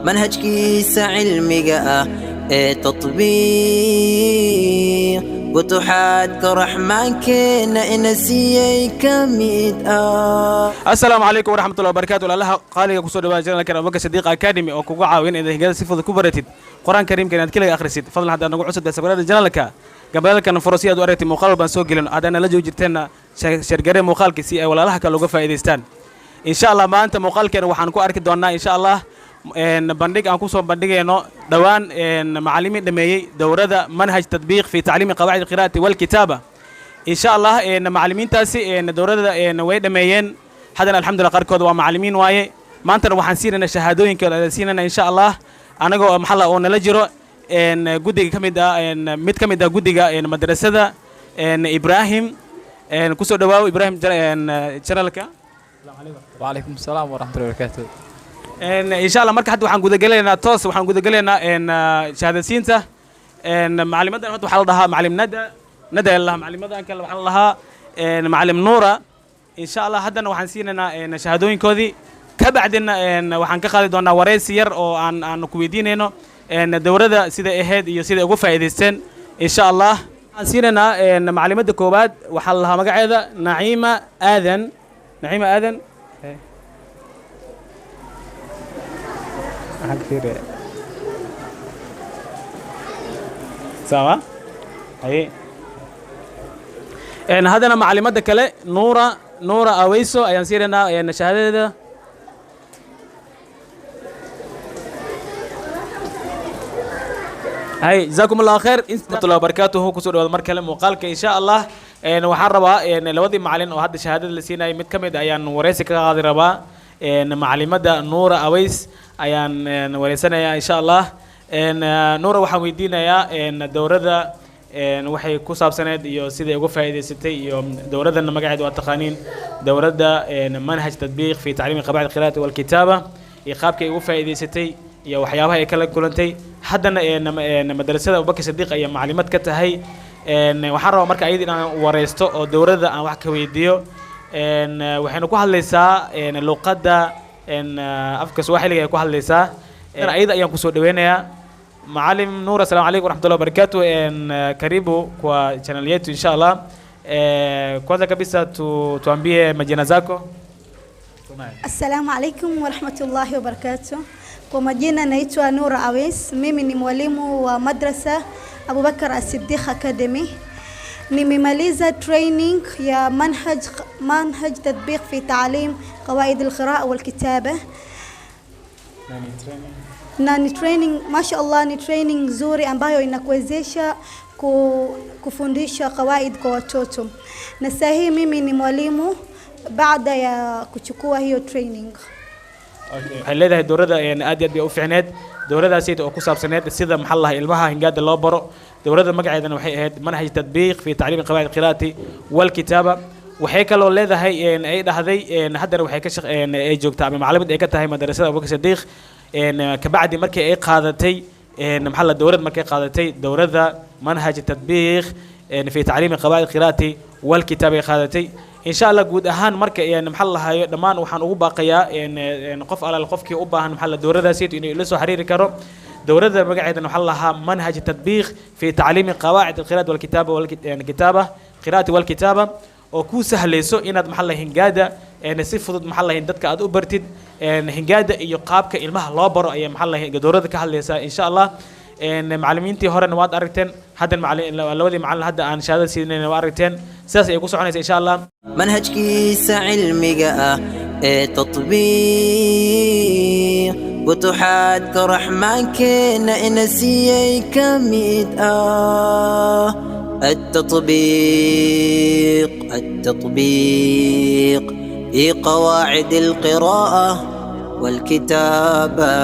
Manhajkiisa cilmiga ah ee tatbiiq futuxaadka Raxmaankeena ina siiyey ka mid ah. Asalaamu calaykum waraxmatullahi wabarakatu. Walaalaha qaaliga, kusoo dhawaa channelkan Abubakar Sadiiq Academy oo kuga caawin inaad hingada si fudud ku baratid, Qur-aan Kariimka inaad keliga akhrisid. Fadlan haddaad nagu cusub tahay, subscribe channelka, gambaleelkan furo si aad u aragtid muuqaal baan soo gelin. Haddaana la joogi jirteenna, share garee muuqaalkii si ay walaalaha kale uga faa'iidaystaan, insha Allah. Maanta muuqaalkeena waxaan ku arki doonnaa, insha Allah, bandhig aan kusoo bandhigayno dhowaan macallimiin dhameeyey dowrada manhaj tadbiiq fi tacliimi qawaacid alqiraa'ati walkitaaba, insha Allah. Macallimiintaasi dowrada way dhameeyeen haddana, alxamdulillah, qaarkood waa macallimiin waaye. Maantana waxaan siinaynaa shahaadooyinkooda siinayna, insha Allah, anagoo maxalla oo nala jiro guddiga ka mid ah, mid ka mid ah guddiga madrasada, Ibraahim. Kusoo dhawaaw, Ibraahim, channelka. وعليكم السلام ورحمة الله وبركاته. Insha Allah, marka hadda waxaan gudagelaynaa, toos waxaan gudagelaynaa shahaadasiinta. Macalimadan hadda waxaa la dhahaa macalim Nada. Nada la dhahaa. Macalimadan kale waxaa la dhahaa macalim Nuura, insha Allah. Haddana waxaan siinaynaa shahaadooyinkoodii, ka bacdina waxaan ka qaadi doonaa wareysi yar oo aan ku weydiinayno dowrada siday ahayd iyo siday uga faa'iidaysteen, insha Allah. Waxaan siinaynaa macalimadda koowaad. Waxaa la lahaa magaceeda Naciima Aadan. Naciima Aadan. Maxaan ka fiiriyaa? Sawa, haye. Haddana macalimadda kale, Nuura, Nuura Aweyso, ayaan siinaynaa shahaadadeeda. Hay, jazaakum Allahu khayr raxmatullahi wabarakaatuhu. Kusoo dhawaada mar kale muuqaalka, insha Allah. Waxaan rabaa labadii macalin oo hadda shahaadada la siinayay mid ka mid ayaan wareysi ka qaadi rabaa. Macalimadda Nuura Aweys ayaan wareysanayaa, insha Allah. Nuura waxaan weydiinayaa dowrada waxay ku saabsaneed iyo siday uga faa'iidaysatay, iyo dowladana magaceeda waa taqaaniin, dowladda manhaj tadbiiq fi tacliimi qawaacid qiraa'ati walkitaaba, iyo qaabkay uga faa'iidaysatay iyo waxyaabaha ay kala kulantay. Haddana madrasada Abubakar Sadiiq ayay macalimad ka tahay. Waxaan rabaa marka ayada inaan wareysto oo dowladda aan wax ka weydiiyo. Waxaynu ku hadlaysaa luqadda afka Swaxiliga ay ku hadlaysaa. Ayada ayaan kusoo dhaweynayaa. Maalim Nur, assalamu alaikum warahmatullahi wabarakatuh. Karibu kwa channel yetu, insha Allah. Kwanza kabisa tuambie majina zako. Assalamu alaikum warahmatullahi wabarakatuh. Kwa majina naitwa Nura Awes, mimi ni mwalimu wa madrasa Abubakar As-Siddiq Academy. Nimemaliza training ya manhaj tatbiq fi taalim qawaid alqiraa walkitaba, na ni training, masha Allah, ni training nzuri ambayo inakuwezesha kufundisha qawaid kwa watoto, na saa hii mimi ni mwalimu baada ya kuchukua hiyo training. Waxay leedahay dowladda aad iyo aad bay u fiicneed dowladdaasi oo ku saabsaneed sida, maxaa la dhahaa, ilmaha hingaada loo baro. Dowladda magaceedana waxay ahayd manhaj tadbiiq fi tacliimi qawaacid qiraa'ati walkitaaba. Waxay kaloo leedahay ay dhahday haddana waxay ka shaq ay joogtaa ama macalimad ay ka tahay madrasada Abubakar Sadiiq, kabacdi markii ay qaadatay maxaa la dowlad markay qaadatay dowladda manhaj tadbiiq fi tacliimi qawaacid qiraa'ati walkitaaba ay qaadatay, insha Allah. Guud ahaan marka maxaa la lahayo, dhammaan waxaan ugu baaqayaa qof alaal qofkii u baahan, maxaa la dowladdaasi inuu ila soo xiriiri karo. Dowladda magaceedana waxaa la lahaa manhaj tadbiiq fi tacliimi qawaacid alqiraa'ati walkitaaba walkitaaba qiraa'ati walkitaaba, oo kuu sahlayso inaad, maxaa la hingaada si fudud, maxaa la dadka aad u bartid hingaada iyo qaabka ilmaha loo baro ayaa, maxaa la dowladda ka hadlaysaa, insha Allah. Macallimiintii horena waad aragteen, haddan labadii macallin hadda aan shahaadada siinayna waa aragteen. Sidaas ayay ku soconaysa, insha Allah. Manhajkiisa cilmiga ah ee tatbiiq futuxaadka Raxmaankeena ina siiyey ka mid ah التطبيق التطبيق في قواعد القراءة والكتابة.